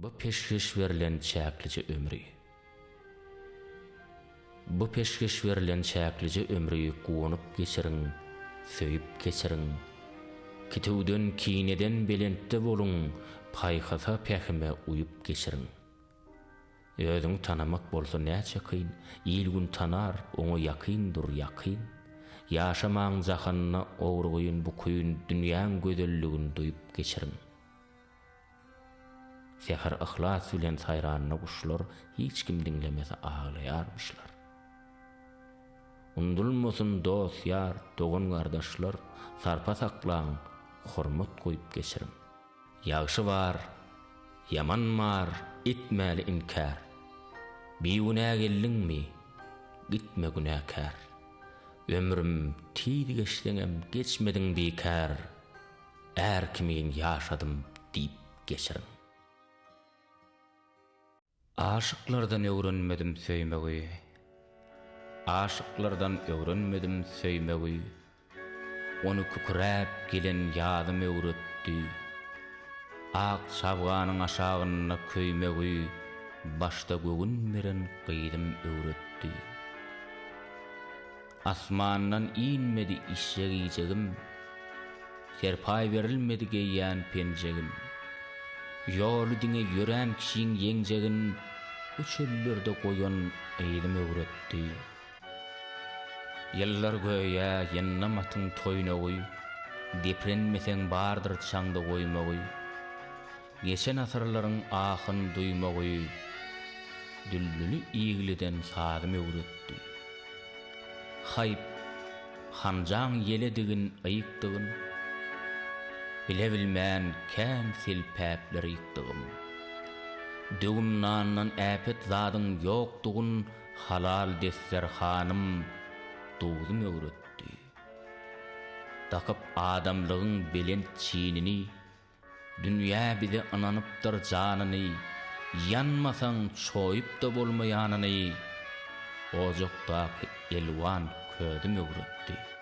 Bu peşgeş berlen çäklije ömri. Bu peşgeş berlen çäklije ömri guwanyp geçiriň, söýüp geçiriň. Kitüwden, kineden belentde boluň, paýhasa, pähime uýup geçiriň. Özüňi tanamak bolsa näçe kyn, Il-gün tanar, oňa ýakyn dur, ýakyn. Ýaşamaň jahanda ogrygyn, bukyn, Dünýäň gözelligin duýup geçiriň. Säher yhlas bilen saýranda guşlar, Hiç kim diňlemese aglaýarmyşlar. Undulmasyn dost-ýar, dogan-gardaşlar, Sarpa saklaň, hormat goýup geçiriň. Ýagşy bar, ýaman bar, etmäli inkär. Bigünä geldiňmi, gitme günäkär. Ömrüm tiz geçseňem geçmediň bikär, Är kimin ýaşadym diýip geçiriň. Aşyklardan öwrenmedim söýmegi, Aşyklardan öwrenmedim söýmegi, Ony kükräp gelen ýazym öwretdi. Ak çabganyň aşagynda köýmegi Başda göwün beren gyzym öwretdi. Asmandan inmedi içjek-iýjegim, Serpaý berilmedi geýýän penjegim. Ýoly diňe ýörän kişiň ýeňjegin Bu çöllerde goýan yzym öwretdi. Ýyllar göýä ýyndam atyň toýnagy, Deprenmeseň bardyr çaňda goýmagy. Geçen asyrlaryň ahyn duýmagy Düldüli igliden sazym öwretdi. Haýp, hanjaň ýeledigin, ýykdygyn, Bile-bilmän kän selpäpler ýykdygym. Döwüm nandan äpet zadyň ýokdugyn Halal desterhanym, duzum öwretdi. Dakyp adamlygyň belent çinini, Dünýä bize ynanypdyr janyny, Ýanmasaň çoýup-da bolmaýanyny Ojakdaky elwan közüm öwretdi.